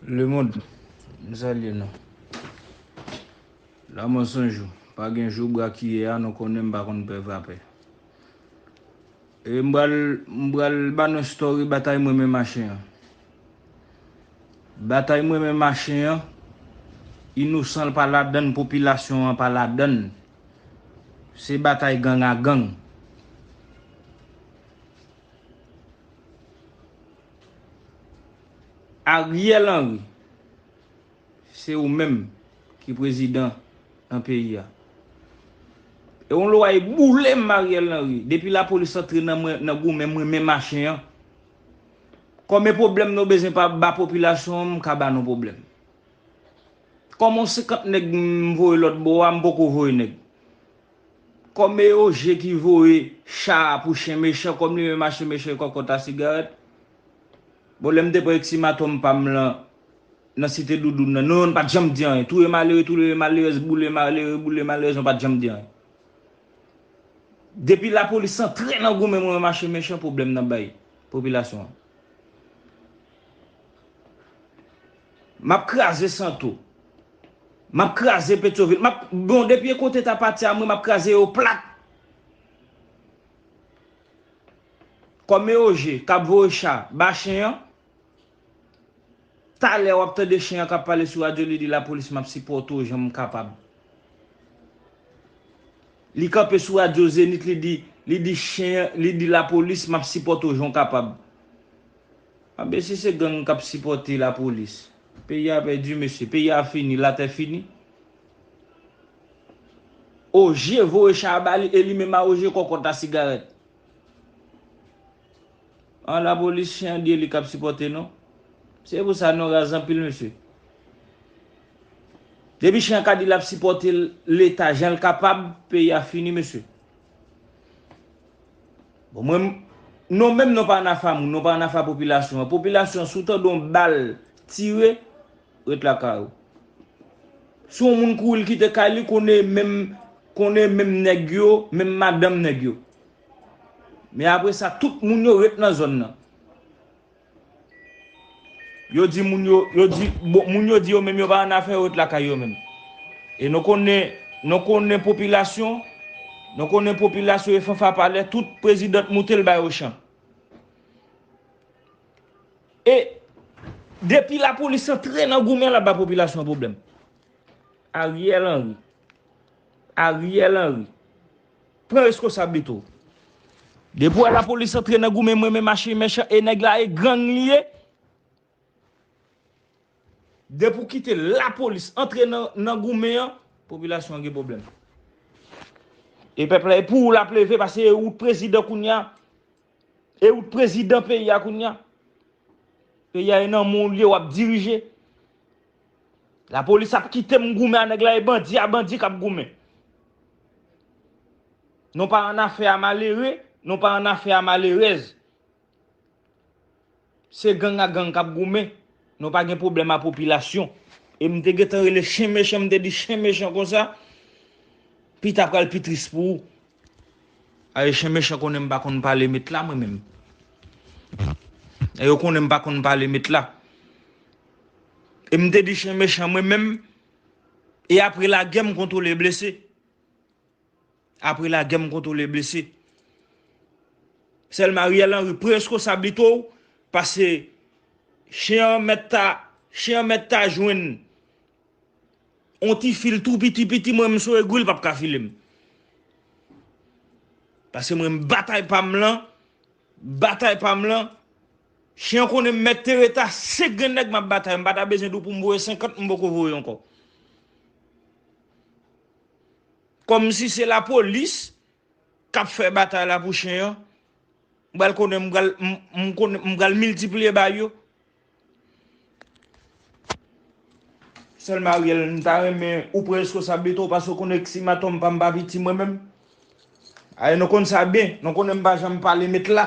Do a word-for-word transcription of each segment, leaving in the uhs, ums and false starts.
Lemonn, m salye nou. Lanmò se yon jou. Pa gen jou brakiyè a, nou konnen m pa konn pè vapè. E m pral, m pral ba nou story batay mwen menm a chen an. Batay mwen menm a chen an, inosan l pa ladann, popilasyon an pa ladann. Se batay gang a gang. Ariel Henry, se ou menm ki prezidan nan peyi a. E yon lwa e boule m, Ariel Henry. Depi lapolis antre nan mwen, nan goumen mwen menm a chen an, kòm e pwoblèm nou bezwen pa ba popilasyon an, m ka ba nou pwoblèm. Kòm yon senkant nèg m voye lòt bò a, m poko voye nèg. Kòm e Oje ki voye cha a pou chen mechan, kòm li menm a chen mechan e kòkòt a sigarèt. Bon, lè m te pran eksimatòm pa m lan nan Site Doudoun nan, nou youn pa t janm di anyen. Touye malere, touye malerèz, boule malere, boule malerèz, nou pa t janm di anyen. Depi lapolis antre nan goumen mwen menm a chen mechan, pwoblèm nan bay popilasyon an. M ap kraze Santo. M ap kraze Petyonvil. M ap, bon, depi e kote ta pati a mwen, m ap kraze yo plat. Kòm e Oje k ap voye cha ba chen an, talè w ap tande chen an k ap pale sou radyo, li di lapolis, m ap sipòte w jan m kapab. Li kanpe sou radyo Zenith, li di, li di chen, li di lapolis, m ap sipòte w jan w kapab. Anben, si se gang k ap sipòte lapolis, peyi a pèdi, mesye. Peyi a fini, latè fini. Oje voye cha a ba li, e li menm a Oje kòkòt a sigarèt. An, lapolis, chen an di e li k ap sipòte nou. Se pou sa nou raz anpil, mesye. Depi chen an ka di l ap sipòte Leta jan l kapab, peyi a fini, mesye. Bon, mwen, nou menm, nou pa ann afè a moun, nou pa ann afè a popilasyon an. Popilasyon an, si w tande yon bal tire, ret lakay ou. Si yon moun kouri l kite kay li, konnen menm, konnen menm nèg yo, menm madanm nèg yo. Men apre sa, tout moun yo ret nan zòn nan. Yo di moun yo, yo di, bon, moun yo di yo menm yo pa ann afè, yo ret lakay yo menm. E nou konnen, nou konnen popilasyon, nou konnen popilasyon e fanfa palè, tout prezidan t moute l bay Ochan. E depi lapolis antre nan goumen, l ap ba popilasyon an pwoblèm. Ariel Henry. Ariel Henry. Pran reskonsablite w. Depi w wè lapolis antre nan goumen mwen menm a chen mechan, e nèg la e gang li ye. Depi w kite lapolis antre nan, nan goumen an, popilasyon an gen pwoblèm. E pèp la, e pou ou l ap leve, paske e ou t prezidan kounye a. E ou t prezidan peyi a kounye a. Peyi a e nan men w li ye, w ap dirije. Lapolis ap kite m goumen a nèg la, e bandi a bandi k ap goumen. Nou pa ann afè a malere, nou pa ann afè a malerèz. Se gang a gang k ap goumen. Nou pa gen pwoblèm a popilasyon. E m te gentan rele chen mechan, m te di chen mechan konsa, pita pral pi tris pou ou. Aye, chen mechan konnen m pa konn pale met la, mwen menm. E yo konnen m pa konn pale met la. E m te di chen mechan, mwen menm, e apre lagè m kontwole blese. Apre lagè m kontwole blese. Sèlman Ariel Henry pran reskonsablite w, paske chen an mèt ta, chen an mèt ta jwenn yon ti fil tou piti piti, mwen m sou egri, l p ap ka file m. Paske mwen m batay pa m lan, batay pa m lan, chen an konnen m mèt te rete a senk grenn nèg m ap batay, m pa ta bezwen di w pou m voye senkant, m poko voye ankò. Kòmsi se lapolis k ap fè batay la pou chen an. M pral konnen, m pral, m, m konnen, m pral miltipliye ba yo. Sèlman Ariel, m ta renmen ou pran reskonsablite w, paske w konnen eksimatòm pa m pa piti mwen menm. Aye, nou konn sa byen, nou konnen m pa janm pale met la.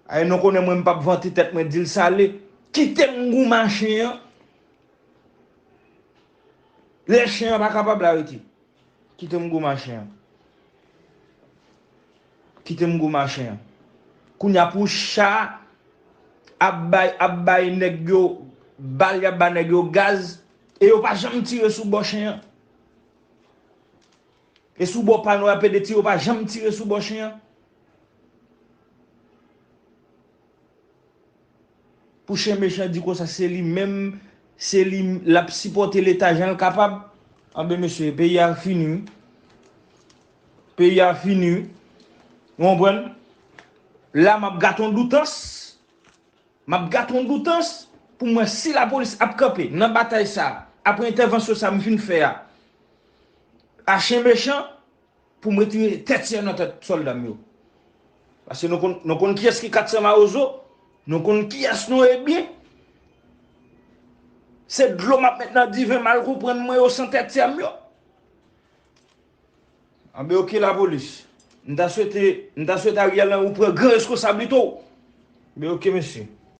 Aye, nou konnen mwen m p ap vante tèt mwen, di l sale. Kite m goumen a chen an. Lè chen an pa kapab la rete. Kite m goumen a chen an. Kite m goumen a chen an. Kounye a pou cha, ap bay, ap bay nèg yo bal, y ap ba nèg yo gaz, e yo pa janm tire sou bò chen an. E sou bò pano a pede ti, yo pa janm tire sou bò chen an. Pou chen mechan di konsa se li menm, se li l ap sipòte Leta jan l kapab. Anben mesye, peyi a fini wi. Peyi a fini wi. Ou konprann? La m ap gate yon doutans. M ap gate yon doutans pou m wè si lapolis ap kanpe nan batay sa a, apre entèvansyon sa a m fin fè a, a chen mechan, pou m retire tèt sè nan tèt sòlda m yo. Paske nou konn, nou konn kiyès ki kat san mawozo, nou konn kiyès nou ye byen. Se dlo m ap met nan diven mal konprann mwen yo san tèt sè m yo. Anben oke lapolis. M ta swete, m ta swete Ariel lan ou pran gran reskonsablite w. Men oke mesye.